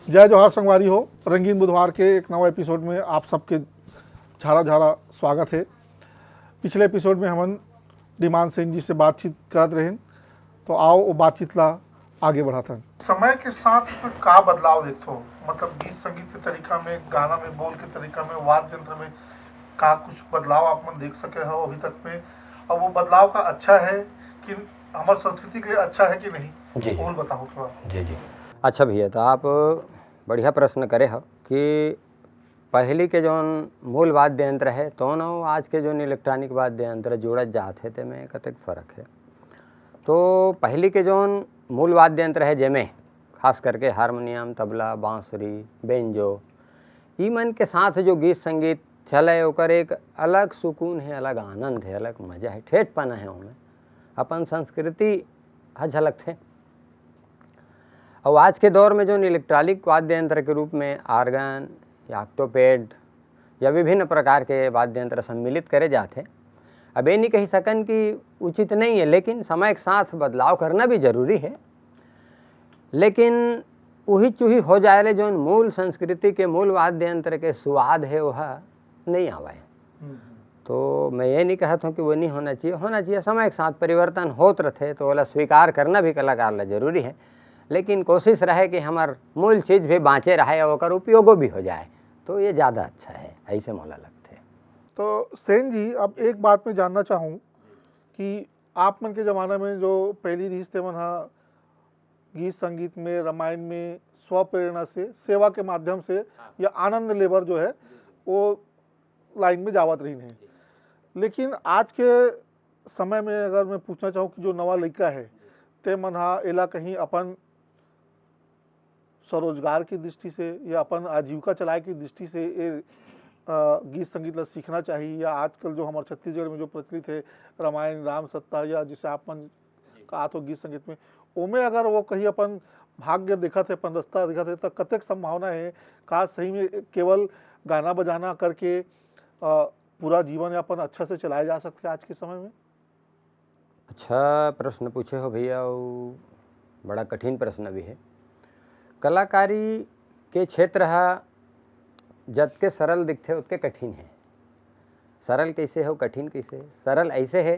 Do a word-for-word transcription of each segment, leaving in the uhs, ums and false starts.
जय जोहार संगवारी हो, रंगीन बुधवार के एक नवा एपिसोड में आप सबके झारा झारा स्वागत है। पिछले एपिसोड में हमन डीमान सेन जी से बातचीत करत रहेन, तो आओ वो बातचीत ला आगे बढ़ाथन। समय के साथ का बदलाव देखथो, मतलब गीत संगीत के तरीका में, गाना में, बोल के तरीका में, वाद्य यंत्र में का कुछ बदलाव आप मन देख सके हो अभी तक में? अब वो बदलाव का अच्छा है कि हमार संस्कृति के लिए अच्छा है कि नहीं, जी, जी। वो बताओ थोड़ा। जी, जी। अच्छा भैया, तो आप बढ़िया प्रश्न करे हो कि पहली के जौन मूल वाद्य यंत्र है, तौन अउ आज के जौन इलेक्ट्रॉनिक वाद्य यंत्र जोड़त जात हे, तेमे कतेक फर्क है। तो पहली के जौन मूल वाद्य यंत्र है, जेमे खास करके हारमोनियम, तबला, बांसुरी, बेंजो, ई मन के साथ जो गीत संगीत चले, ओकर एक अलग सुकून है, अलग आनंद है, अलग मजा है, ठेठपना है, ओमे अपन संस्कृति ह झलकथे। अउ आज के दौर में जौन इलेक्ट्रॉनिक वाद्य यंत्र के रूप में आर्गन या ऑक्टोपेड या विभिन्न प्रकार के वाद्य यंत्र सम्मिलित करे जाथे, अब ये नहीं कही सकन कि उचित नहीं है, लेकिन समय के साथ बदलाव करना भी जरूरी है। लेकिन उही चुही हो जाए ले जौन मूल संस्कृति के, मूल वाद्य यंत्र के स्वाद है, वह नहीं आवे। हम्म। तो मैं ये नहीं कहत हूँ कि वो नहीं होना चाहिए, होना चाहिए। समय के साथ परिवर्तन होत रथे, तो ओला स्वीकार करना भी कलाकार ला जरूरी है। लेकिन कोशिश रहे कि हमार मूल चीज भी बाँचे रहे और ओकर उपयोगो भी हो जाए, तो ये ज़्यादा अच्छा है, ऐसे मोला लगथे। तो सेन जी, अब एक बात मैं जानना चाहूँ कि आप मन के जमाना में जो पहली रिहिस, ते मन हा गीत संगीत में, रामायण में स्व प्रेरणा से, सेवा के माध्यम से हाँ। या आनंद लेबर जो है, जी, जी। वो लाइन में जावत रहिन है। जी। लेकिन आज के समय में अगर मैं पूछना चाहूँ कि जो नवा लइका है, जी। ते मन हा एला कहीं अपन स्वरोजगार की दृष्टि से या अपन आजीविका चलाए की दृष्टि से ये, अ, गीत संगीत ला सीखना चाहिए, या आजकल जो हमारे छत्तीसगढ़ में जो प्रचलित है रामायण, राम सत्ता, या जिसे आप मन जी। कहा तो गीत संगीत में, ओमे अगर वो कहीं अपन भाग्य दिखत है, अपन रास्ता दिखत है, तो कतेक संभावना है? का सही में केवल गाना बजाना करके, अ, पूरा जीवन यापन अच्छा से चलाया जा सकता है आज के समय में? अच्छा प्रश्न पूछे हो भैया, अउ बड़ा कठिन प्रश्न भी है। कलाकारी के क्षेत्र हा जतके सरल दिखथे, ओतके कठिन है। सरल कैसे हो, कठिन कैसे? सरल ऐसे है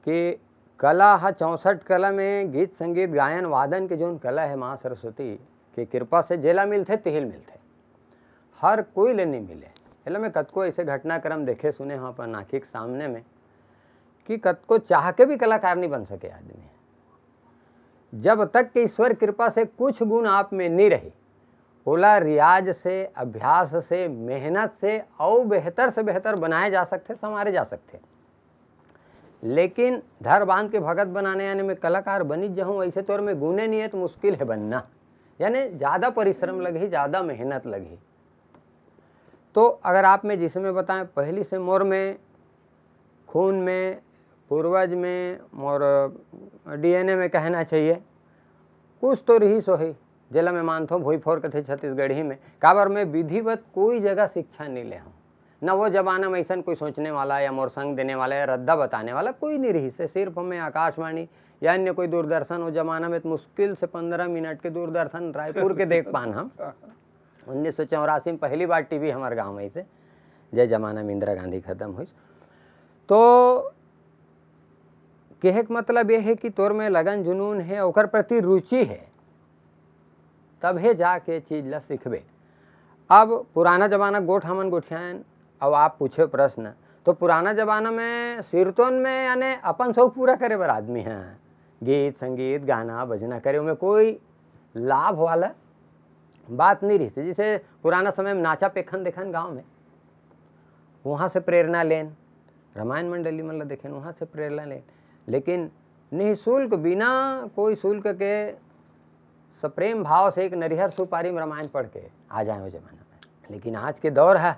कि कला हा चौसठ कला में गीत, संगीत, गायन, वादन के जौन कला है, माँ सरस्वती के कृपा से जेला मिलथे, तिहिल मिलथे। हर कोई ले नहीं मिले। एला मैं कतको ऐसे घटनाक्रम देखे सुने हूँ अपन आँखी के सामने में कि कतको चाह के भी कलाकार नहीं बन सके आदमी। जब तक कि ईश्वर कृपा से कुछ गुण आप में नहीं रही, ओला रियाज से, अभ्यास से, मेहनत से अउ बेहतर से बेहतर बनाए जा सकथे, संवारे जा सकथे। लेकिन धर बांध के भगत बनाने आने में कलाकार बनिच जहूँ, ऐसे तोर में गुणे नहीं है तो मुश्किल है बनना। यानी ज़्यादा परिश्रम लगही, ज़्यादा मेहनत लगही। तो अगर आप में, जिसे मैं बताएं, पहली से मोर में, खून में, पूर्वज में, मोर डीएनए में कहना चाहिए, कुछ तो रहिस होही, जेला मैं मानथों भुईफोर कथे छत्तीसगढ़ी में। काबर मैं विधिवत कोई जगह शिक्षा नहीं ले हूँ, न वो जमाना में ऐसन कोई सोचने वाला या मोर संग देने वाला या रद्दा बताने वाला कोई नहीं रहिस हे। सिर्फ मैं आकाशवाणी या अन्य कोई दूरदर्शन, वो जमाना में तो मुश्किल से पंद्रह मिनट के दूरदर्शन रायपुर के देख पान हम। उन्नीस सौ चौरासी में पहली बार टीवी हमारे गाँव में ऐसे, जय जमाना में इंदिरा गांधी खत्म हुई। तो कहे के मतलब ये है कि तोर में लगन जुनून है, ओकर प्रति रुचि है, तभे जाके चीज ला सीखबे। अब पुराना जमाना गोठ हमन गोठियान, अब आप पूछे प्रश्न, तो पुराना जमाना में सिरतोन में यानी अपन शौक पूरा करे बर आदमी है गीत, संगीत, गाना, बजना करे, ओमे कोई लाभ वाला बात नहीं रहिस हे। जैसे पुराना समय में नाचा पेखन देखन गाँव में, वहाँ से प्रेरणा लेन, रामायण मंडली मन ला देखेन, वहाँ से प्रेरणा लेन, लेकिन निःशुल्क, बिना कोई शुल्क के सप्रेम भाव से एक नरिहर सुपारी में रामायण पढ़ के आ जाए वो जमाना में। लेकिन आज के दौर है,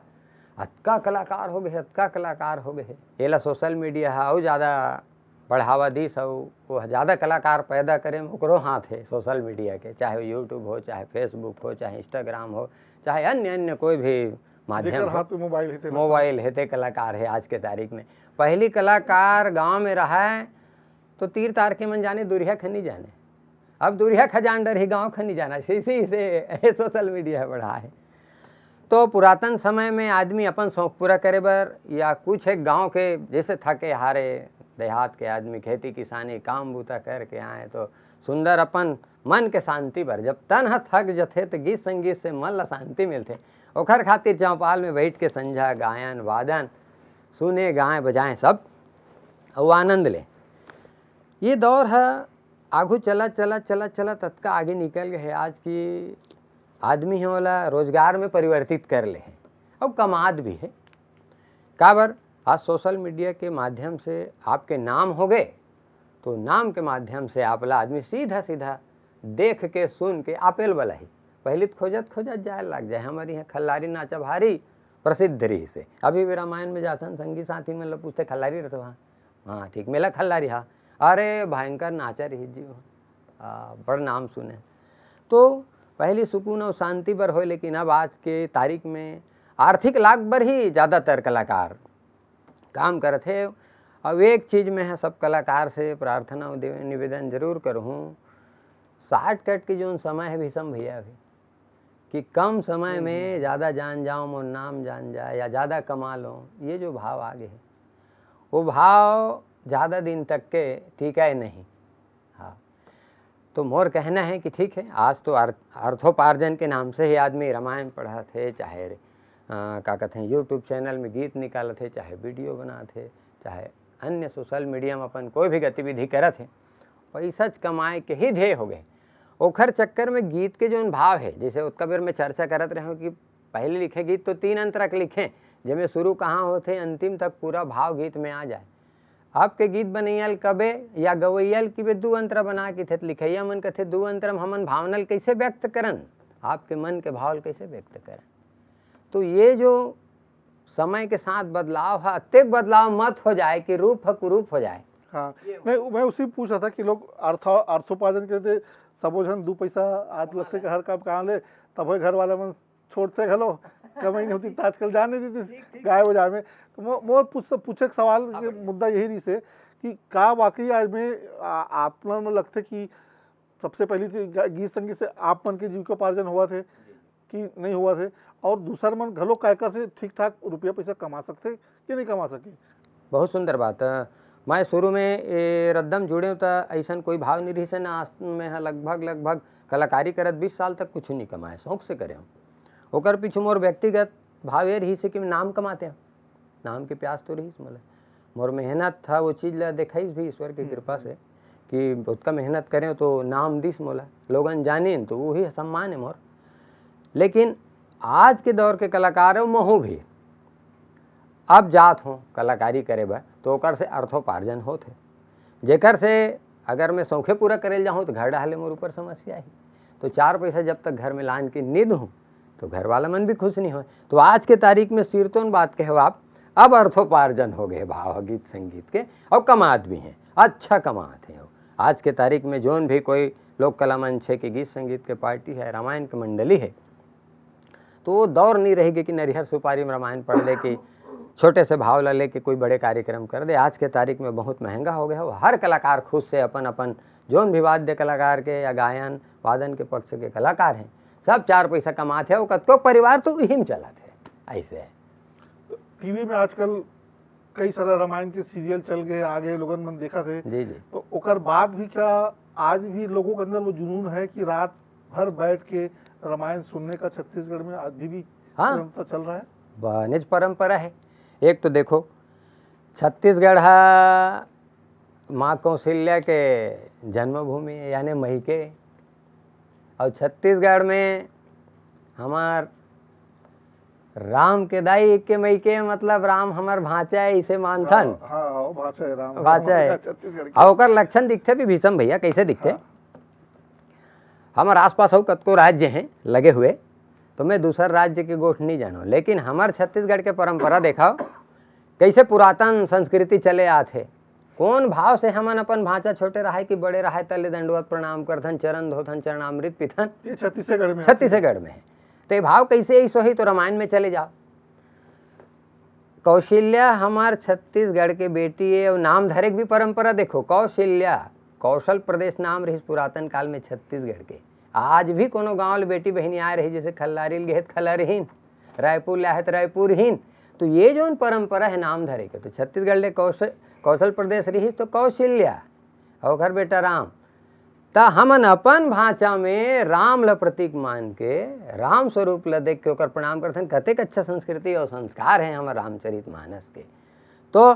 अतका कलाकार हो गए, अतका कलाकार हो गए, एला सोशल मीडिया है अउ ज़्यादा बढ़ावा दिस, अउ वो ज़्यादा कलाकार पैदा करे में ओकरो हाथ है सोशल मीडिया के, चाहे वो YouTube हो, चाहे Facebook हो, चाहे Instagram हो, चाहे अन्य अन्य कोई भी माध्यम जेकर हो। हाथ में मोबाइल हे, तेला मोबाइल हे, ते कलाकार है आज के तारीख में। पहली कलाकार गांव में रहा है तो तीर तार के मन जाने, दुरिहा के नहीं जाने। अब दूरिहा खजान डरही, गाँव खनी जाना, इसी से सोशल मीडिया बढ़ा है। तो पुरातन समय में आदमी अपन शौक पूरा करे बर या कुछ एक गांव के, जैसे थके हारे देहात के आदमी खेती किसानी काम बूता करके आए, तो सुंदर अपन मन के शांति बर, जब तन ह थक जथे, तो गीत संगीत से मन ला शांति मिलथे। ओखर खातिर चौपाल में बैठ के संझा गायन वादन सुने, गाए बजाए सब, अउ आनंद ले। ये दौर ह आघू चलत, चलत, चलत, चलत अतका आगे निकल गए हे आज कि आदमी ह ओला रोजगार में परिवर्तित कर ले हे, अउ कमात भी हे। काबर? आज सोशल मीडिया के माध्यम से आपके नाम हो गए, तो नाम के माध्यम से आप ला आदमी सीधा सीधा देख के, सुन के आपेल वाला ही। पहले तो खोजत खोजत जाए लग जाए, हमारे यहाँ खल्लारी नाचा भारी प्रसिद्ध रही से। अभी भी रामायण में जाथन, संगी साथी मन ला पूछते, "खल्लारी रहे तो वहाँ?" "हाँ, ठीक, मेला खल्लारी हा।" "अरे, भयंकर नाचा रही जी, आ, बड़ नाम सुने।" तो पहली सुकून और शांति बर होए, लेकिन अब आज के तारीख में आर्थिक लाभ बर ही ज़्यादातर कलाकार काम करत हे। अब एक चीज मैं ह सब कलाकार से प्रार्थना अउ दे-, निवेदन जरूर करहूँ, शॉर्टकट के जोन समय है भीषम भैया भी, कि कम समय हम्म, में हम्म। ज़्यादा जान जाओ, मोर नाम जान जाए या ज़्यादा कमा लो, ये जो भाव आ गए है, वो भाव ज़्यादा दिन तक के टिकाए नहीं। हाँ, तो मोर कहना है कि ठीक है, आज तो अर्थ-, अर्थोपार्जन के नाम से ही आदमी रामायण पढ़त हे, चाहे, अ, का कहते हैं, YouTube चैनल में गीत निकालत हे, चाहे वीडियो बनात हे, चाहे अन्य सोशल मीडिया में अपन कोई भी गतिविधि करत हे, पैसा च कमाए के ही ध्येय हो गए। ओखर चक्कर में गीत के जोन भाव है, जैसे ओतका बेर में चर्चा करत रहे हूँ कि पहले लिखे गीत तो तीन अंतरा के लिखे, जेमे शुरू कहाँ होथे, अंतिम तक पूरा भाव गीत में आ जाए। अब के गीत बनैया ल कबे या गवैया ल किबे दू अंतरा बना के थे, त लिखैया मन कथे, "दू अंतरा म हमन भावना ल कैसे व्यक्त करन, आपके मन के भाव ल कैसे व्यक्त करन?" तो ये जो समय के साथ बदलाव है, अतेक बदलाव मत हो जाए कि रूप ह कुरूप हो जाए। हाँ, ये मैं, मैं उसी पूछ रहा था कि लोग अर्थ-, अर्थोपार्जन के लिए सबो झन दू पैसा आज कमा लगथे ले। कि हर काम कहाँ ले, तब घर वाला मन छोड़थे घलो, कमाई नहीं होती, त आजकल जान नहीं देती ठीक, ठीक। गाय बजार में। तो मो-, मोर पूछ-, पूछे के सवाल हाँ, के बढ़िया। मुद्दा यही रहिस हे कि का वाकई आज में आ-, आप मन में लगथे कि सबसे पहली तो ग-, गीत संगीत से आप मन के जीविकोपार्जन होवत हे जी। कि नहीं होवत हे, और दूसर मन घलो का एकर से ठीक ठाक रुपया पैसा कमा सकथे कि नहीं कमा सके? बहुत सुंदर बात। अ, मैं शुरू में ए रद्दम जुड़ेंव त अइसन कोई भाव नहीं रहिस हे, ना आज मैं ह लगभग, लगभग कलाकारी करत बीस साल तक कुछ नहीं कमाए, शौक से करेंव। ओकर पीछू मोर व्यक्तिगत भाव ये रहिस हे कि मैं नाम कमातेंव, नाम के प्यास तो रहिस मोला। मोर मेहनत ह वो चीज ला देखाइस भी ईश्वर के हम्म, कृपा हम्म। से कि बहुत का मेहनत करेंव तो नाम दिस मोला, लोगन जानिन तो वही सम्मान है मोर। लेकिन आज के दौर के कलाकार हो, महू भी अब जात हों कलाकारी करे बर, तो ओकर से अर्थोपार्जन होत हे, जेकर से अगर मैं शौखे पूरा करे ल जाहूँ, तो घर डहर ले मोर ऊपर समस्या आही। तो चार पैसा जब तक घर में लान के नी दूँ, तो घर वाला मन भी खुश नहीं होय। तो आज के तारीख में सिरतोन बात कहे हो आप, अब अर्थोपार्जन हो गए भाव ह गीत संगीत के, और कमात भी हैं, अच्छा कमात हैं। आज के तारीख में जोन भी कोई लोक कला मंच है कि गीत संगीत के पार्टी है, रामायण के मंडली है, तो वो दौर नहीं रहेगी कि नरिहर सुपारी में रामायण पढ़ ले, कि छोटे से भाव ला लेके कोई बड़े कार्यक्रम कर दे। आज के तारीख में बहुत महंगा हो गया हो। हर कलाकार खुद से अपन, अपन जोन भी वाद्य कलाकार के या गायन वादन के पक्ष के कलाकार हैं, सब चार पैसा कमात हे, वो कतको परिवार तो इही में चलत हे। ऐसे है। टीवी में आजकल कई सारा रामायण के सीरियल चल गए, आ गए, लोगन मन देखत हे। जी, जी। तो ओकर बाद भी क्या आज भी लोगों के अंदर वो जुनून है कि रात भर बैठ के रामायण सुनने का छत्तीसगढ़ में अभी भी हाँ। निरंतर चल रहा है? बनेच परंपरा है। एक तो देखो, छत्तीसगढ़ हा माँ कौशल्या के जन्मभूमि है, यानी मइके। और छत्तीसगढ़ में हमार राम के दाई के मइके, मतलब राम हमार भांचा है, इसे मानथन। हाँ, हाँ, वो भांचा है राम। भांचा है। छत्तीसगढ़ के। और ओकर लक्षण दिखथे भी भीषम भैया, कैसे दिखथे? हाँ। हमर आसपास अउ कतको राज्य हैं लगे हुए, तो मैं दूसर राज्य के गोठ नहीं जानव, लेकिन हमर छत्तीसगढ़ के परंपरा देखाव, कैसे पुरातन संस्कृति चले आत हे। कौन भाव से हमन अपन भांचा छोटे रहाय कि बड़े रहाय तले दंडवत प्रणाम करथन, चरण धोथन, चरणामृत पीथन। ये छत्तीसगढ़ में। छत्तीसगढ़ में है। तो ये भाव कैसे ऐसो ही तो रामायण में चले जाओ। कौशल्या हमार छत्तीसगढ़ के बेटी है, और नाम धरे के भी परंपरा देखो, कौशल्या। कौशल प्रदेश नाम रहिस पुरातन काल में छत्तीसगढ़ के। आज भी कोनो गांव ले बेटी बहिनी आए रही, जैसे खल्लारी ल गेहे त खल्लारी हीन, रायपुर ले आए त रायपुर हीन। तो ये जोन परंपरा है नाम धरे के, तो छत्तीसगढ़ ले कौशल, कौशल प्रदेश रहिस तो कौशल्या, अउ ओकर बेटा राम। त हमन अपन भांचा में राम ल प्रतीक मान के, राम स्वरूप ल देख के ओकर प्रणाम करथन। कतेक अच्छा संस्कृति अउ संस्कार है हमर रामचरित मानस के। तो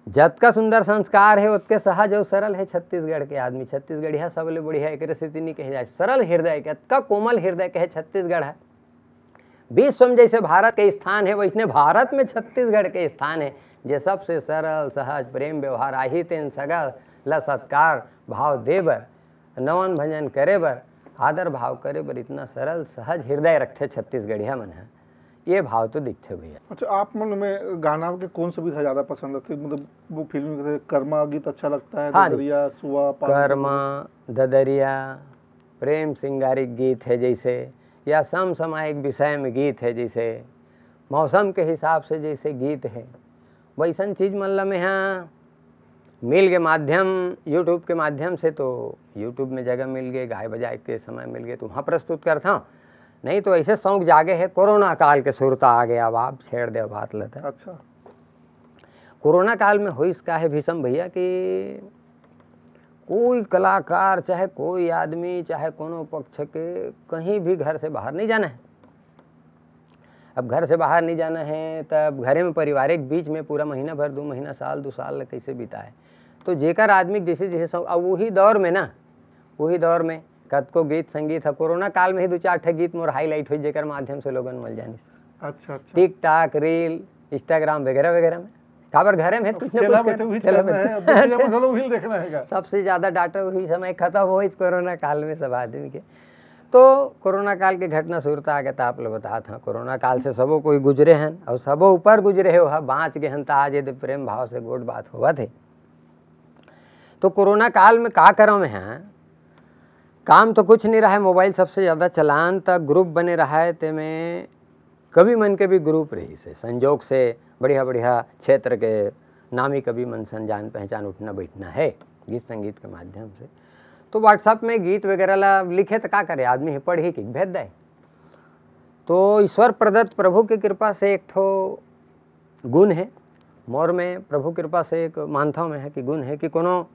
जतका सुंदर संस्कार है, ओतके सहज अउ सरल है छत्तीसगढ़ के आदमी। छत्तीसगढ़िया सबले बढ़िया एकरे सेती नहीं कहे जाए, सरल हृदय के, अतका कोमल हृदय के है छत्तीसगढ़ है। विश्व में जैसे भारत के स्थान है, वैसने भारत में छत्तीसगढ़ के स्थान है, जे सबसे सरल, सहज, प्रेम व्यवहार, आही तेन सगा ल सत्कार भाव दे बर, नवन भंजन करे बर, आदर भाव करे बर इतना सरल, सहज हृदय रखथे छत्तीसगढ़िया मन ह। ये भाव तो दिखथे भैया। अच्छा, आप मन में गाना के कौन सा विधा ज्यादा पसंद आथे? मतलब, वो फिल्मी, जैसे कर्मा गीत अच्छा लगता है, हाँ जी। ददरिया, सुआ, पान कर्मा, ददरिया, प्रेम सिंगारिक गीत है जैसे, या समसामयिक विषय में गीत है जैसे, मौसम के हिसाब से जैसे गीत है, वैसन चीज मन ल मैं ह मिल के माध्यम, YouTube के माध्यम से तो YouTube में जगह मिल गए, गाए बजाए के समय मिल गए, तो वहाँ प्रस्तुत करथौं। नहीं तो ऐसे शौक जागे है, कोरोना काल के सुरता आ गया, अब आप छेड़ दे बात लेते। अच्छा। कोरोना काल में होइस का है भीषम भैया कि कोई कलाकार, चाहे कोई आदमी, चाहे कोनो पक्ष के, कहीं भी घर से बाहर नहीं जाना है। अब घर से बाहर नहीं जाना है, तब घरे में पारिवारिक बीच में पूरा महीना भर, दो महीना, साल, दो साल ल कैसे बिताए? तो जेकर आदमी जैसे जैसे सौ-, अब वही दौर में ना, वही दौर में कतको गीत संगीत है, कोरोना काल में ही दो चार ठे गीत मोर highlight हुई, जेकर माध्यम से लोगन मल जानिस। अच्छा, अच्छा। TikTok, reel, Instagram वगैरह वगैरह में। काबर घरे में अब कुछ ना ठेला कुछ बैठे कर, वही ठेला करना बैठे। है, अब देखिए, अब घलो वही देखना है का? सबसे ज्यादा data वही समय खत्म हो इस कोरोना काल में सब आदमी के। तो कोरोना काल के घटना सुरता आगे तो आप लोग बतात हन, कोरोना काल से सबो कोई गुजरे हन और सबो ऊपर गुजरे हो, हा, बाँच गए हन, त आज यदि प्रेम भाव से गोठ बात होवत है। तो कोरोना काल में का करौं मैं, हाँ, काम तो कुछ नहीं रहा है, मोबाइल सबसे ज्यादा चलान, त group बने रहा है, ते में कवि मन के भी group रहिस हे, संजोग से बढ़िया-बढ़िया क्षेत्र के नामी कवि मन सन जान पहचान उठना बैठना हे, गीत संगीत के माध्यम से। तो WhatsApp में गीत वगैरह ला लिखे त का करे, आदमी हे पढ़ही कि भेज दे। तो ईश्वर प्रदत्त प्रभु के कृपा से एक ठो गुण हे मोर में, प्रभु कृपा से एक मानथौं मैं हे कि गुण हे कि कोनो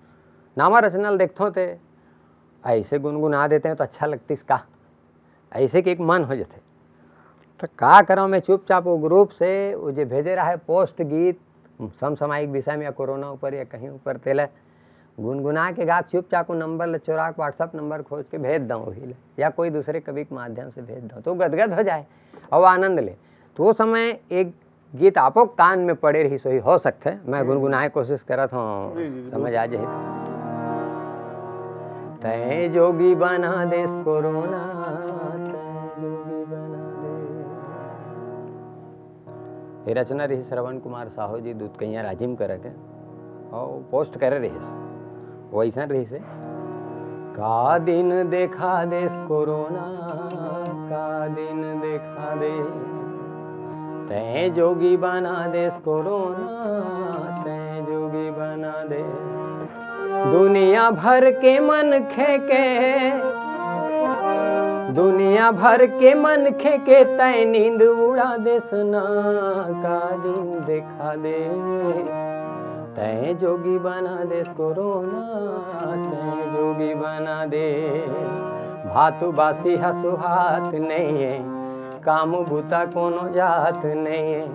नावा रचना ल देखथौं ते ऐसे गुनगुना देते हैं तो अच्छा लगतिस का। ऐसे के एक मन हो जथे। त का करौं, मैं चुपचाप वो group से वो जे भेजे रहा है post गीत समसामयिक विषय में या कोरोना ऊपर या कहीं ऊपर, तेला गुनगुना के गा चुपचाप वो number ले चोरा के WhatsApp number खोज के भेज दौं वही ले, या कोई दूसरे कवि के माध्यम से भेज दौं, तो गदगद हो जाए और आनंद ले। तो वो समय एक गीत आपो कान में पड़े रही, सोही हो सकथे, मैं हम्म। गुनगुनाए कोशिश करत हौं, जी, जी, जी, समझ बिल्कुल। आ जाही। तैं जोगी बना देस कोरोना, तैं जोगी बना दे। ये रचना रही श्रवण कुमार साहू जी, दूधकैया राजिम करा के, और post करे रहिस। वैसन रहिस हे, का दिन देखा देस कोरोना, का दिन देखा दे, तैं जोगी बना देस कोरोना, तैं जोगी बना दे। दुनिया भर के मनखे के, दुनिया भर के मनखे के तैं नींद उड़ा देस ना, का दिन देखा दे, तैं जोगी बना देस कोरोना, तैं जोगी बना दे। भातु बासी ह सुहात नइये, काम बुता कोनो जात नइये,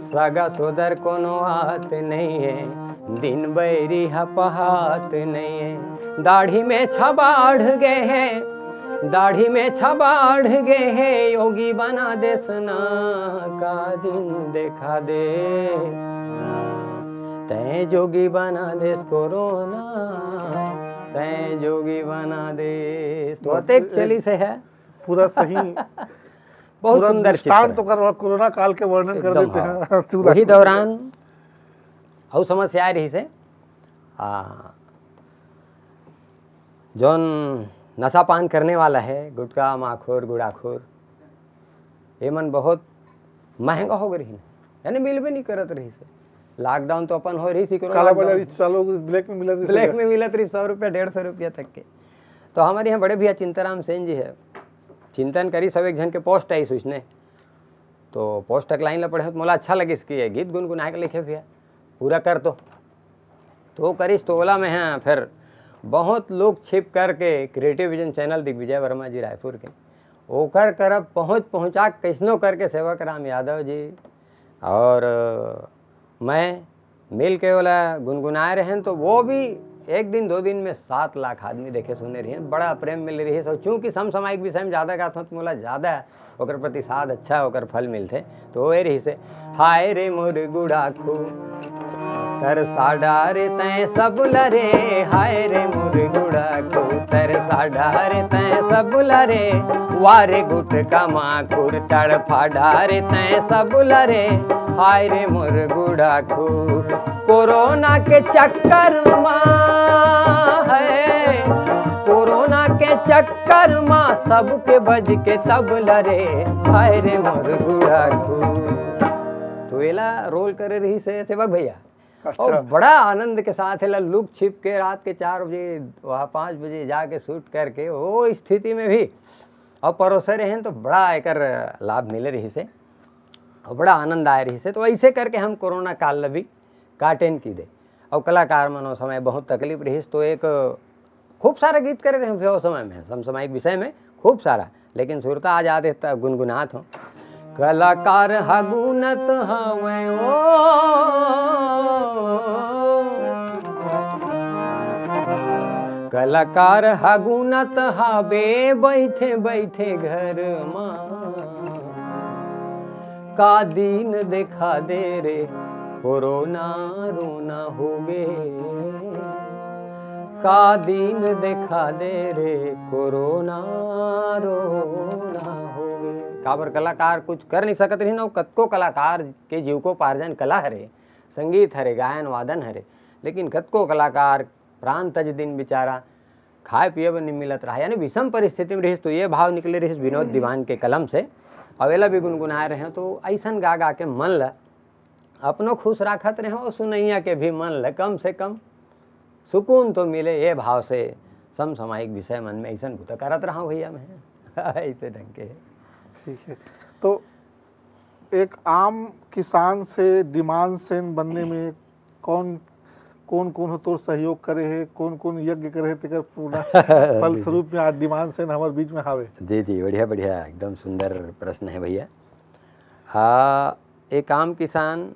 सगा सोदर कोनो आत नइये, दिन बैरी ह पहात नइये। दाढ़ी में छबाढ़ गे हे, दाढ़ी में छबाढ़ गे हे, योगी बना देस ना, का दिन देखा दे। तैं जोगी बना देस कोरोना, तैं जोगी बना देस। तो बहुत अतेक चली से है। पूरा सही। बहुत पूरा सुंदर दृष्टांत चित्र। ओकर कोरोना काल के वर्णन कर एकदम, देते हाँ। हैं। सूरज। वही दौरान अउ समस्या आ रही से, आ, जौन नशा पान करने वाला है, गुटखा, माखोर, गुड़ाखोर, ये मन बहुत महंगा हो गए रही, यानी मिलबे नहीं करत रही से। लॉकडाउन तो अपन हो रही थी, कोरोना काला लॉकडाउन। बाजारी चालू, ब्लैक में मिला जैसे ब्लैक में मिलत रही सौ रुपया, डेढ़ सौ रुपया तक के। तो हमर यहाँ बड़े भैया चिंताराम सेन जी हे, चिंतन करिस, सब एक झन के पोस्ट आइस उसने, तो पोस्ट के लाइन ला पढ़े तो मोला अच्छा लगिस कि ये गीत गुनगुनाए के लिखे भैया, पूरा कर तो। तो वो करिस तो ओला मैं, हाँ, फिर बहुत लोग छिप करके creative vision channel Digvijay Verma ji Raipur के, ओकर करब पहुँच पहुँचा के कैसनो करके सेवक राम यादव जी और मैं मिल के ओला गुनगुनाए रहेन, तो वो भी एक दिन दो दिन में सात लाख आदमी देखे सुने रहिन, बड़ा प्रेम मिल रही है। चूंकि समसामयिक विषय में ज़्यादा गात हूँ तो मोला ज़्यादा ओकर प्रतिसाद अच्छा, ओकर फल मिलथे। तो ए रहिसे, हाय रे मोर गुड़ाखू, तरसा डारे तैं सब लरे, हाय रे मोर गुड़ाखू, तरसा डारे तैं सब लरे, वारे गुटका माखुर तड़फा डारे तैं सब लरे, हाय रे मोर गुड़ाखू। कोरोना के चक्कर मा है, कोरोना के चक्कर मा सबके बज के तबला रे, हाय रे मोर गुड़ाखू। तो एला रोल करे रहिसे सेवक भैया। अच्छा। और बड़ा आनंद के साथ एला लुक छिप के रात के चार बजे, वहाँ पाँच बजे जाके शूट करके वो स्थिति में भी और परोसे रहेन तो बड़ा एकर लाभ मिले रहिसे और बड़ा आनंद आए रहिसे। तो ऐसे करके हम कोरोना काल ल भी काटेन की दे। और कलाकार मन ओ समय बहुत तकलीफ रहिस, तो एक खूब सारा गीत करे रहे ओ समय में, समसामयिक विषय में खूब सारा, लेकिन सुरता आज आते त गुनगुनात हो। कलाकार ह गुनत हवै ओ, कलाकार ह गुनत हवे बैठे बैठे घर मा। का दिन देखा दे रे कोरोना, रोना होगे। का दिन देखा दे रे कोरोना, रोना होगे। काबर कलाकार कुछ कर नहीं सकत रहिन, अउ कतको कलाकार के जीविकोपार्जन कला हरे, संगीत हरे, गायन वादन हरे, लेकिन कतको कलाकार प्राण तज दिन बेचारा खाए पिए बर नहीं मिलत रहा, यानी विषम परिस्थिति में रहिस। तो ये भाव निकले रहिस विनोद दीवान के कलम से, अउ एला भी गुनगुनाए रहे। तो ऐसन गा गा के मन ल अपनो खुश राखत रहे और सुनैया के भी मन ल कम से कम सुकून तो मिले, ये भाव से समसामयिक विषय मन में ऐसन बुता करत रहा भैया मैं। ऐसे ढंग के। ठीक है, तो एक आम किसान से डिमांड सेन बनने में कौन कौन कौन हो तोर सहयोग करे हे, कौन कौन यज्ञ करे हे, तेकर पूरा फलस्वरूप में आज डिमांड सेन हमर बीच में हावे। जी जी, बढ़िया बढ़िया, एकदम सुंदर प्रश्न है भैया। हाँ, एक आम किसान,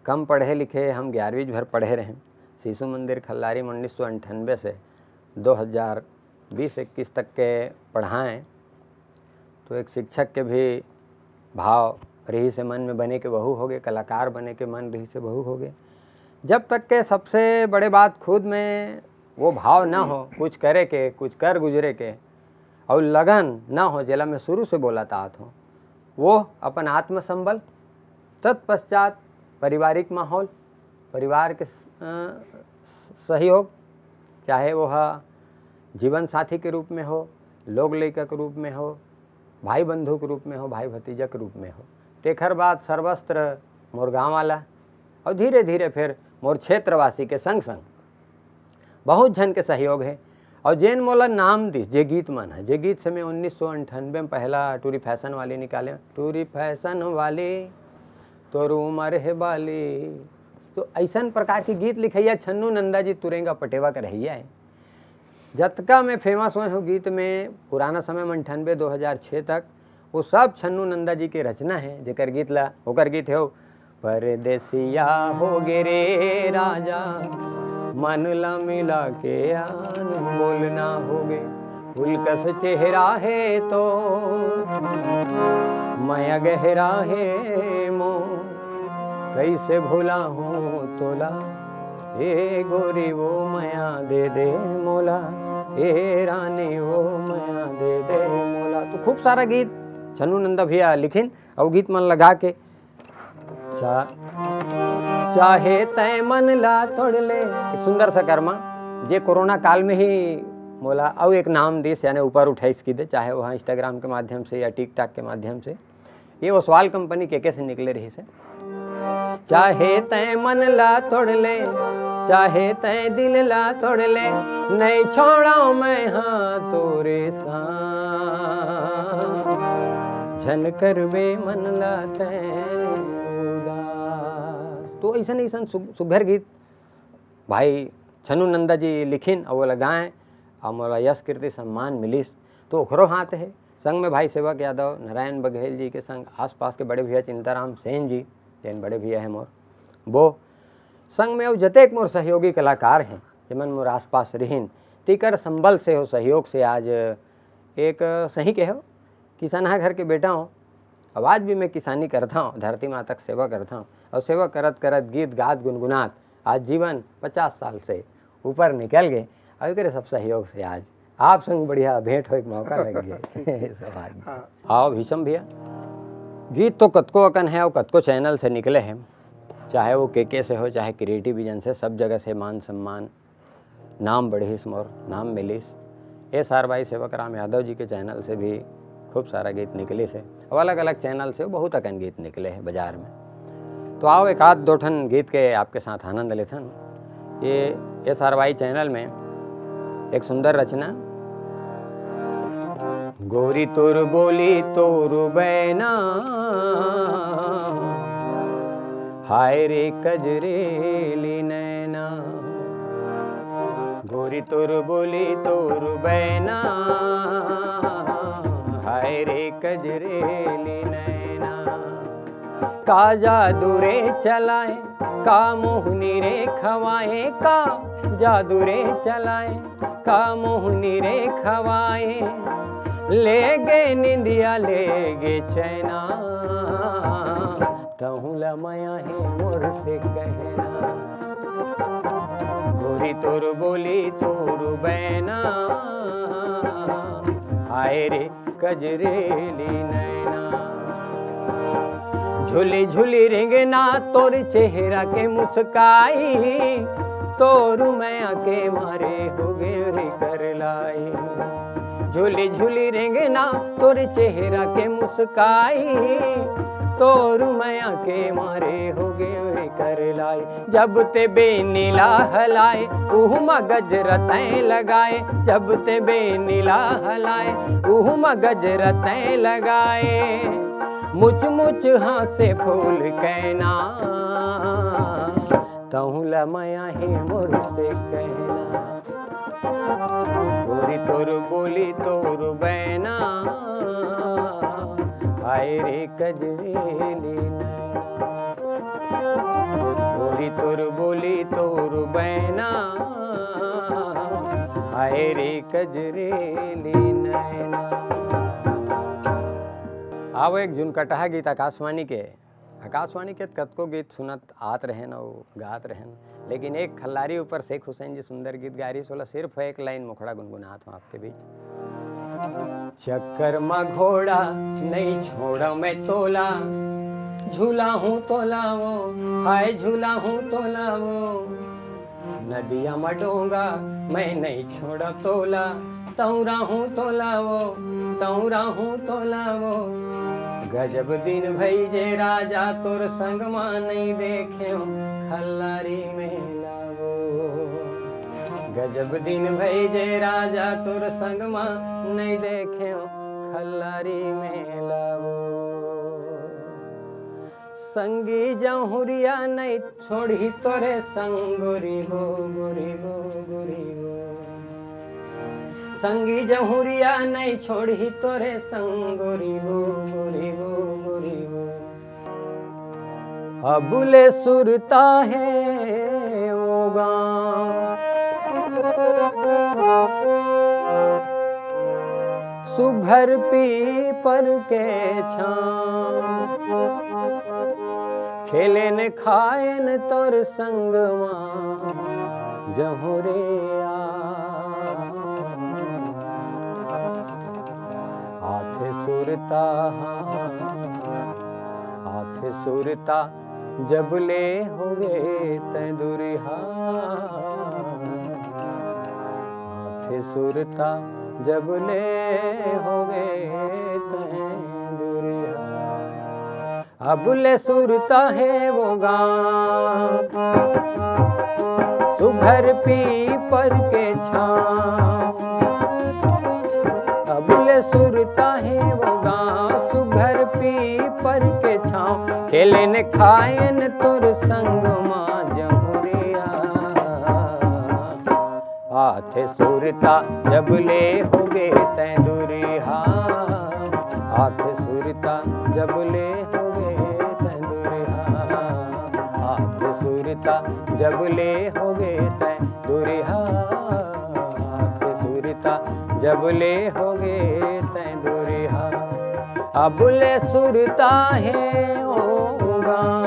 कम पढ़े लिखे, हम ग्यारहवीं भर पढ़े रहें। शिशु मंदिर खल्लारी में उन्नीस सौ अंठानबे से दो हज़ार बीस इक्कीस तक के पढ़ाएं, तो एक शिक्षक के भी भाव रहिसे मन में बने के वहू होगे, कलाकार बने के मन रहिसे वहू होगे। जब तक के सबसे बड़े बात खुद में वो भाव ना हो कुछ करे के, कुछ कर गुजरे के, और लगन ना हो, जेला मैं शुरू से बोलत आत हूँ, वो अपन आत्मसंबल, तत्पश्चात पारिवारिक माहौल, परिवार के अ, सहयोग, चाहे वो ह जीवन साथी के रूप में हो, लोग लइका के रूप में हो, भाई बंधु के रूप में हो, भाई भतीजा के रूप में हो, तेखर बाद सर्वस्त्र मोर गाँव वाला, और धीरे धीरे फिर मोर क्षेत्रवासी के संग संग बहुत झन के सहयोग है। और जेन मोला नाम दिस, जे गीत मन है, जे गीत से मैं उन्नीस सौ अंठानबे में पहला टूरी फैशन वाली निकाले, टूरी फैशन वाली तोर उमर हे बाली, तो ऐसन प्रकार के गीत लिखैया छन्नू नंदा जी तुरेंगा पटेवा के रहैया है। जतका मैं फेमस होए हूँ गीत में, पुराना समय में अंठानबे दो हज़ार छः तक, वो सब छन्नू नंदा जी के रचना है। जेकर गीत ला, ओकर गीत है, परदेसिया हो गे रे राजा, मन ला मिला के आन, बोलना हो गे। फूल कस चेहरा है तो मया गहरा है मो, कैसे भुला हूँ तोला, ए गोरी वो मया दे दे मोला, ए रानी वो मया दे दे मोला। तो खूब सारा गीत छन्नू नंदा भैया लिखिन, और गीत मन लगा के चा, चाहे तय मन ला तोड़ ले। एक सुंदर सा कर्मा, जे कोरोना काल में ही मोला अउ एक नाम दिस, यानी ऊपर उठाइस की दे, चाहे वहाँ इंस्टाग्राम के माध्यम से या टिकटॉक के माध्यम से। ये ओसवाल कंपनी के, के से निकले रहिस हे। चाहे तैं मन ला तोड़ ले, चाहे तैं दिल ला तोड़ ले, नहीं छोड़ो मैं हाँ तोरे साथ, झन करबे मन ला तैं उदास। तो ऐसन ऐसन सु-, सुघर गीत भाई छनु नंदा जी लिखिन अउ ओला गाएं, अउ मोला यश कीर्ति सम्मान मिलिस, तो ओखरो हाथ हे। संग में भाई सेवक यादव, नारायण बघेल जी के संग आसपास के बड़े भैया चिंताराम सेन जी, जेन बड़े भैया हे मोर, वो संग में अउ जतेक मोर सहयोगी कलाकार हें, जेमन मोर आसपास रिहिन, तिकर संबल से हो, सहयोग से आज एक सही कहो, किसनहा घर के बेटा हूँ, अब आज भी मैं किसानी करता हूँ, धरती माता के सेवा करता हूँ, और सेवा करत करत, गीत गात, गुनगुनात आज जीवन पचास साल से ऊपर निकल गए। और एकरे सब सहयोग से आज आप संग बढ़िया भेंट होए के मौका लग गया। सौभाग्य। हाँ। आओ भीषम भैया, गीत तो कतको अकन है और कतको चैनल से निकले हैं, चाहे वो के के से हो, चाहे क्रिएटिव विजन से, सब जगह से मान सम्मान, नाम बढ़िस मोर, नाम मिलिस। एस आर वाई सेवक राम यादव जी के चैनल से भी खूब सारा गीत निकलिस हे। अब अलग-अलग चैनल से बहुत अकन गीत निकले हे बाजार में। तो आओ, एक आध दो ठन गीत के आपके साथ आनंद लेथन। ये एस आर वाई चैनल में एक सुंदर रचना, गोरी तोर बोली तोर बैना, हाय रे कजरेली नैना। गोरी तोर बोली तोर बैना, हाय रे कजरेली नैना। का जादू रे चलाए, का मोहनी रे खवाए, का जादू रे चलाए, का मोहनी रे खवाए। ले गे निंदिया, ले गे चैना, तहूँ ला मया हे मोर से कहना। गोरी तोर बोली तोर बैना, हाय रे कजरेली नैना। झुली झुली रेंगना तोर चेहरा के मुस्काई, तोर मया के मारे हो गे रे करलाई। झुली झुली रेंगना तोर चेहरा के मुस्काई, तोर मया के मारे हो गे रे करलाई। जब ते बेनी ला हलाए, उहू मा गजरा तैं लगाए। जब ते बेनी ला हलाए, उहू मा गजरा तैं लगाए। मुच मुच हाँसे फूल कैना, तहूँ ला मया हे मोर से कहना। गोरी तोर बोली तोर बैना, हाय रे कजरेली नैना। गोरी तोर बोली तोर बैना, हाय रे कजरेली नैना। आओ, एक झुनकटहा गीत आकाशवाणी के। आकाशवाणी के कतको गीत सुनत आत रहेन अउ गात रहेन, लेकिन एक खल्लारी ऊपर शेख हुसैन जी सुंदर गीत गा रहिस, ओला सिर्फ एक लाइन मुखड़ा गुनगुनात हूँ आपके बीच। चक्कर मा घोड़ा नहीं छोड़ा मैं तोला, झूला हूँ तोला वो, हाय झूला हूँ तोला वो। नदिया मा डोंगा मैं नहीं छोड़ा तोला, तौरा हूँ तोला वो, तौरा हूँ तोला वो। गजब दिन भई जे राजा तोर संग मा नहीं देखेंव खल्लारी मेला वो। गजब दिन भई जे राजा तोर संग मा नहीं देखेंव खल्लारी मेला वो। संगी जहुरिया नहीं छोड़ही तोरे संग गोरी वो, गोरी वो, गोरी वो। संगी जहुरिया नहीं छोड़ही तोरे संग गोरी वो, गोरी वो, गोरी वो। अबुले सुरता हे वो गाँव। सुघर पीपर के छाँव, खेलेन खाएन तोर संगमा जहुरिया। आथे सुरता, आथे सुरता, जब ले होगे तैं दुरिहा। आथे सुरता, जब ले होगे तैं दुरिहा। अब ले सुरता हे वो गाँव, सुघर पीपर के छाँव। अब ले सुरता हे वो गाँव, सुघर पीपर के छाँव। खेलेन खाएन तोर संग मा जहुरिया, आथे सुरता जब ले होगे तैं दूरिहा। आथे सुरता जब ले होगे तैं दूरिहा। आथे सुरता जब ले होगे तैं दूरिहा। आथे सुरता जब ले होगे तैं दूरिहा। अब ले सुरता हे ओ गाँव।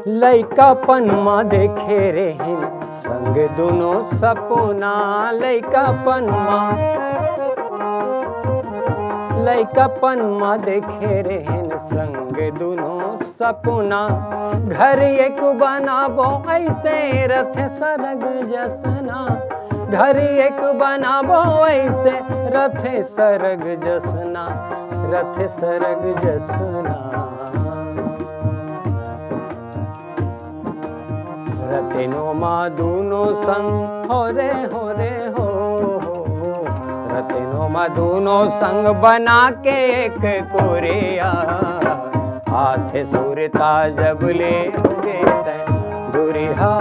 लइकापन म देखे रेहिन संग दुनो सपना, लइकापन म, लइकापन म देखे रेहिन संग दुनो सपना। घर एक बनाबो अइसे रथे सरग जसना, घर एक बनाबो अइसे रथे सरग जसना, रथे सरग जसना। रतेनो मा दूनो संग हो रे, हो रे, हो, हो। रतेनो मा दूनो संग बना के एक कोरिया। आथे सुरता जब ले होगे तैं दूरिहा।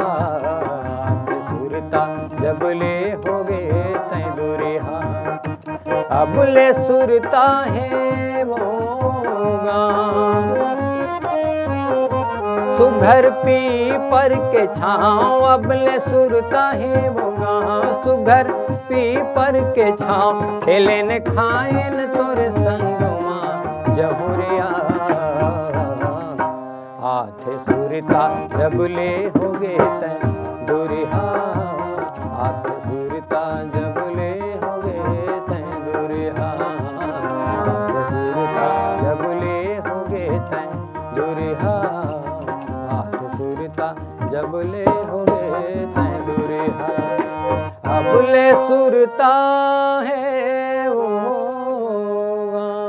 आथे सुरता जब ले होगे तैं दूरिहा। अब ले सुरता हे वो गाँव। सुघर पीपर के छाँव, अब ले सुरता हे वो गाँव। सुघर पीपर के छाँव, खेलेन खाएन तोर संग मा जहुरिया। आथे सुरता जब ले होगे तैं दूरिहा। आथे सुरता जब ले होगे तैं दूरिहा। आथे सुरता जब ले होगे तैं दूरिहा। आथे सुरता जब ले होगे तैं दूरिहा। अब ले सुरता हे वो गाँव।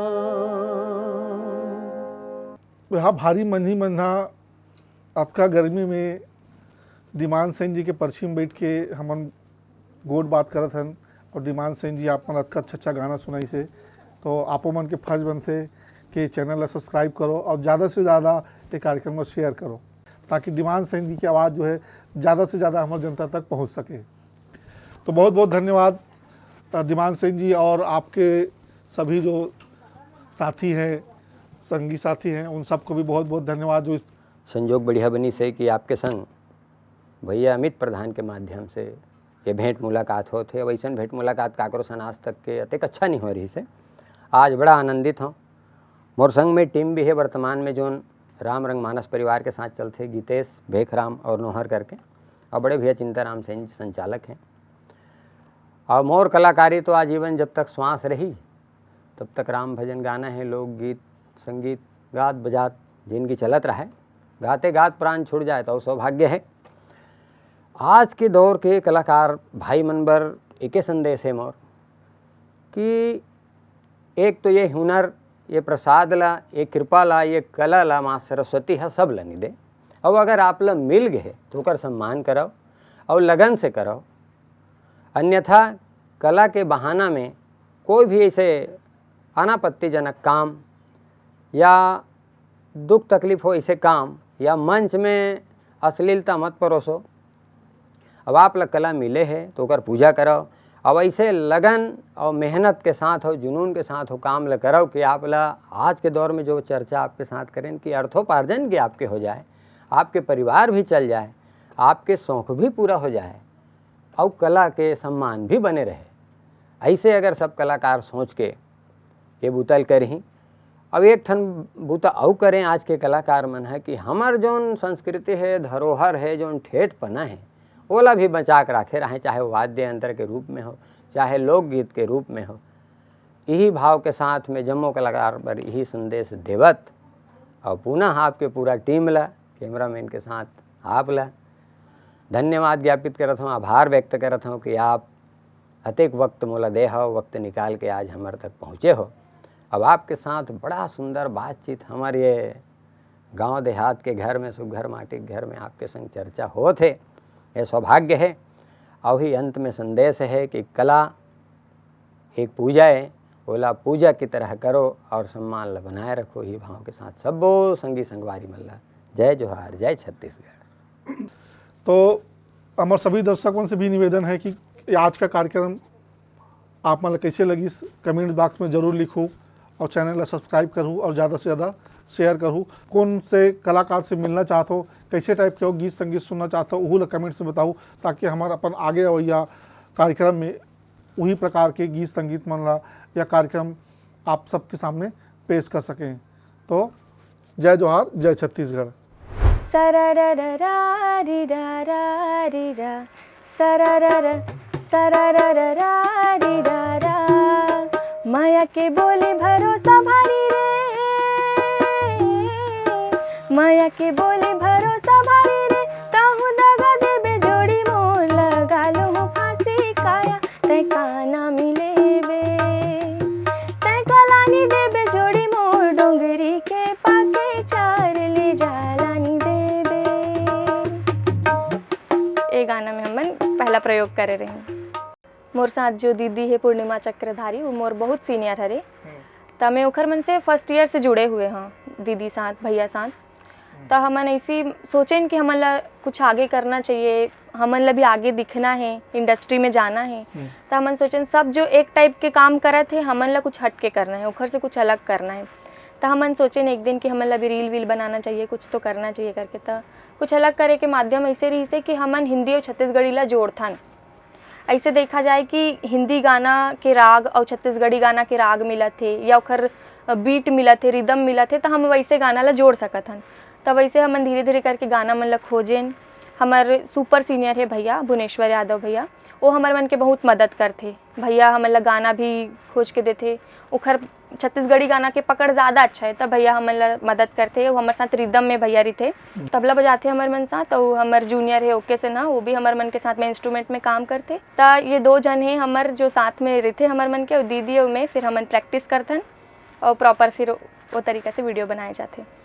यहाँ भारी मंझी मंझा अतका गर्मी में डिमांड सेन जी के परछी में बैठ के हमन गोठ बात करत हन और डिमांड सेन जी आप मन अतका अच्छा अच्छा गाना सुनाइस हे। तो आपो मन के फर्ज बनथे कि चैनल ला सब्सक्राइब करो और ज़्यादा से ज़्यादा ये कार्यक्रम ला शेयर करो, ताकि डिमांड सेन जी की आवाज़ जो है ज़्यादा से ज़्यादा हमारे जनता तक पहुँच सके। तो बहुत बहुत धन्यवाद, अ, डिमांड सेन जी और आपके सभी जो साथी हैं, संगी साथी हैं, उन सबको भी बहुत बहुत धन्यवाद जो इस संजोग बढ़िया बनिस हे कि आपके संग भैया अमित प्रधान के माध्यम से ये भेंट मुलाकात होत हे। अउ अइसन भेंट मुलाकात काकरो सन आज तक के अतेक अच्छा नहीं होय रहिस हे। आज बड़ा आनंदित हौं। मोर संग में टीम भी हे वर्तमान में, जोन राम रंग मानस परिवार के साथ चलथे, गीतेश, भेखराम और नोहर करके, और बड़े भैया चिंताराम सेन जी संचालक हैं। और मोर कलाकारी तो आजीवन जब तक श्वास रही, तब तक राम भजन गाना है, लोकगीत, संगीत, गात बजात जिंदगी चलत रहे। गाते गात प्राण छूट जाए तो सौभाग्य है। आज के दौर के कलाकार भाई मन बर एके संदेश है मोर कि एक तो ये हुनर, ये प्रसाद ला, ये कृपा ला, ये कला ला माँ सरस्वती ह सब ला नइ दे। अउ अगर आप ला मिल गे हे, तो ओकर सम्मान करव अउ लगन से करव। अन्यथा कला के बहाना में कोई भी ऐसे अनापत्तिजनक काम या दुख तकलीफ हो ऐसे काम या मंच में अश्लीलता मत परोसो। अब आप ला कला मिले हे तो ओकर पूजा करव। अब ऐसे लगन और मेहनत के साथ हो, जुनून के साथ हो काम ला करव कि आप ला आज के दौर में जो चर्चा आपके साथ करें कि अर्थोपार्जन भी आपके हो जाए, आपके परिवार भी चल जाए, आपके शौक भी पूरा हो जाए और कला के सम्मान भी बने रहे। ऐसे अगर सब कलाकार सोच के ये बुता ल करही अब एक ठन बूता अउ करें आज के कलाकार मन ह कि हमर जोन संस्कृति हे, धरोहर हे, जोन ठेठपना हे, ओला भी बचा के राखे रहें, चाहे वाद्य यंत्र के रूप में हो, चाहे लोकगीत के रूप में हो। यही भाव के साथ में जम्मो कलाकार बर यही संदेश देवत और पुनः आपके पूरा टीम ला, कैमरामैन के साथ आप ला धन्यवाद ज्ञापित करत हूँ, आभार व्यक्त करत हूँ कि आप अतेक वक्त मोला दे हव, वक्त निकाल के आज हमर तक पहुँचे हो। अब आपके साथ बड़ा सुंदर बातचीत हमर ये गांव देहात के घर में, सुघर माटी के घर में आपके संग चर्चा होत हे, ये सौभाग्य हे। अउ ही अंत में संदेश हे कि कला एक पूजा हे, ओला पूजा की तरह करो और सम्मान ला बनाए रखो। ही भाव के साथ सब्बो संगी संगवारी मन ला जय जोहार, जय छत्तीसगढ़। तो हमर सभी दर्शक मन से भी निवेदन है कि आज का कार्यक्रम आप मन ला कैसे लगिस, कमेंट बॉक्स में जरूर लिखू और चैनल ला सब्सक्राइब करू और ज़्यादा से ज़्यादा शेयर करू। कौन से कलाकार से मिलना चाहत हो, कैसे टाइप के हो गीत संगीत सुनना चाहत हो, उहू ला कमेंट्स में बताऊ, ताकि हमार अपन आगे अवैया कार्यक्रम में वही प्रकार के गीत संगीत मन ला या कार्यक्रम आप सबके सामने पेश कर सकें। तो जय जोहार, जय छत्तीसगढ़। सररररारिररारिरा, सररर सररररारिररा। माया के बोली भरोसा भारी रे, माया के बोली भरोसा भारी रे। तहु दगा देबे जोड़ी मोर, लगा लूँ फांसी काया, तै काना मिलेबे। तै कलानी देबे जोड़ी मोर, डोंगरी के पाके चार ले जालानी देबे। ए गाना में हमन पहला प्रयोग करे रही। मोर साथ जो दीदी है पूर्णिमा चक्रधारी, वो मोर बहुत सीनियर हरे। त मैं ओखर मन से फर्स्ट ईयर से जुड़े हुए हाँ, दीदी साथ, भैया साथ। त हमन ऐसी सोचेन कि हमन ला कुछ आगे करना चाहिए, हमन ला भी आगे दिखना है, इंडस्ट्री में जाना है। त हमन सोचेन सब जो एक टाइप के काम करत है, हमन ला कुछ हट के करना है, ओखर से कुछ अलग करना है। त हमन सोचेन एक दिन कि हमन ला भी रील वील बनाना चाहिए, कुछ तो करना चाहिए करके। त कुछ अलग करे के माध्यम ऐसे रहिसे कि हमन हिंदी और छत्तीसगढ़ी ला जोड़थन। ऐसे देखा जाए कि हिंदी गाना के राग और छत्तीसगढ़ी गाना के राग मिलत हे या ओखर बीट मिलत हे, रिदम मिलत हे, त हम वैसे गाना ला जोड़ सकत हन। त वैसे हमन धीरे धीरे करके गाना मन ला खोजेन। हमर सुपर सीनियर हे भैया भुवनेश्वर यादव भैया, वो हमर मन के बहुत मदद करथे। भैया हमन ला गाना भी खोज के देथे, ओखर छत्तीसगढ़ी गाना के पकड़ ज़्यादा अच्छा है, त भैया हमन ला मदद करथे। वो हमर साथ रिदम में भैया रहिथे, तबला बजाथे हमर मन साथ। और हमर जूनियर है ओके सिन्हा, वो भी हमर मन के साथ में इंस्ट्रूमेंट में काम करथे। त ये दो जन है हमर जो साथ में रहिथे हमर मन के, और दीदी और मैं फिर हमन प्रैक्टिस करथन और प्रॉपर फिर वो तरीका से वीडियो बनाए जाथे।